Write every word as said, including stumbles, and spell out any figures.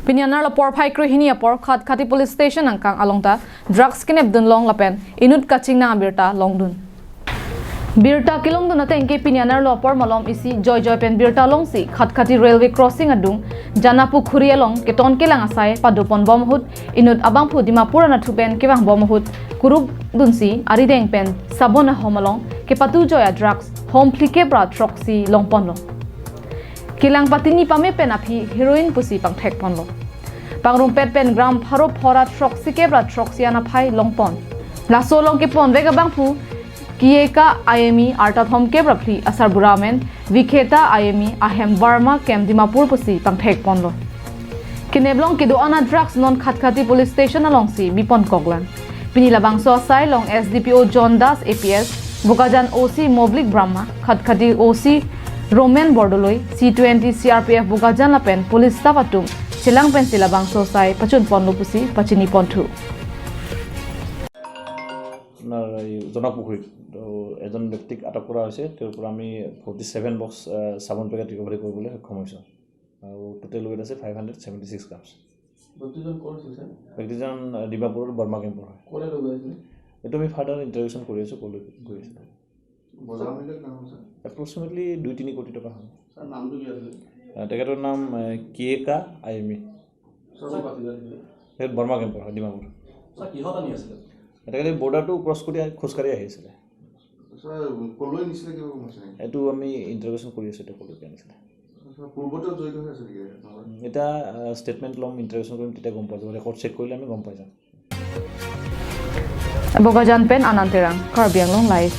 Pini anerlo porphai krehini apor Khatkhati Police Station angkang along ta drugs kenepdun long lapen inut kachingnang abirta longdun. Birta kelongdun ateng ke pini anerlo apor malom isi joijoi pen birta longsi Khatkhati Railway Crossing adung Janapukhuri along keton kelang asai padoponbom ahut inut abangphu Dimapur anatthu pen kevangbom ahut kurukdunsi arideng pen sabon ahom along kepatujoi a drugs hom phlikep ra throksi longponlo. Kelang patini pame pen aphi heroin pusi pangthekponlo. Pangrumpet pen gram pharo phora throksikep ra throksi anaphai longpon. Laso along keponvek abangphu Kieka Ayemi arta thomkep ra phli asarbura amen Vikheta Ayemi ahem Burma Camp Dimapur pusi pangthekponlo. Keneplong kedo-an a drugs non Khatkhati Police Station alongsi biponkoklang. Pini labangso asai along S D P O John Das A P S, Bokajan O C Moblik Brahma, Khatkhati O C Roman Bordoloi, C twenty C R P F Bokajan lapen police staff atum chelang pensi labangso asai pachunponlo pusi pachiniponthu. আপোনাৰ এই জনকপুখুৰীত তো এজন ব্যক্তিক আটক কৰা হৈছে। তেওঁৰ পৰা আমি ফৰ্টি ছেভেন বক্স চাবোন পেকেট ৰিকভাৰী কৰিবলৈ সক্ষম হৈছোঁ আৰু টোটেল ৱেইট আছে five hundred seventy six grams. ব্যক্তিজন ক'ৰ আছিল ছাৰ? ব্যক্তিজন আহ, ডিমাপুৰৰ বৰ্মা কেম্পৰ হয়। ক'লৈ লৈ গৈ আছিলে? এইটো আমি ফাৰ্ডাৰ ইণ্টাৰভেশ্যন কৰি আছোঁ, ক'লৈ গৈ আছিলোঁ। বজাৰ মূল্য কিমান হ'ব ছাৰ? এপ্ৰক্সিমেটলি দুই তিনি কোটি টকা হয়। ছাৰ নামটো কি আছিলে? আহ, তেখেতৰ নাম আহ, কিয়েকা আইমি। ছাৰ ক'ৰ বাসিন্দা তেখেতে? তেখেত বৰ্মা কেম্পৰ হয়, ডিমাপুৰ। ছাৰ কিহত আনি আছিলে? তেখেতে বৰ্ডাৰটো ক্ৰছ কৰি আহি- খোজকাঢ়ি আহি আছিলে। ছাৰ ক'লৈ নিছিলে কিবা গম পাইছে নেকি? এইটো আমি ইণ্টাৰভেশ্যন কৰি আছোঁ, এইটো ক'লৈকে আনিছিলে। ছাৰ পূৰ্বতেও জড়িত হৈ আছে নেকি তেখেত? এতিয়া ষ্টেটমেণ্ট ল'ম, ইণ্টাৰভেশ্যন কৰিম, তেতিয়া গম পোৱা যাব। ৰেকৰ্ড চেক কৰিলে আমি গম পাই যাম। Bokajan pen Anand Terang, Karbi Anglong Live.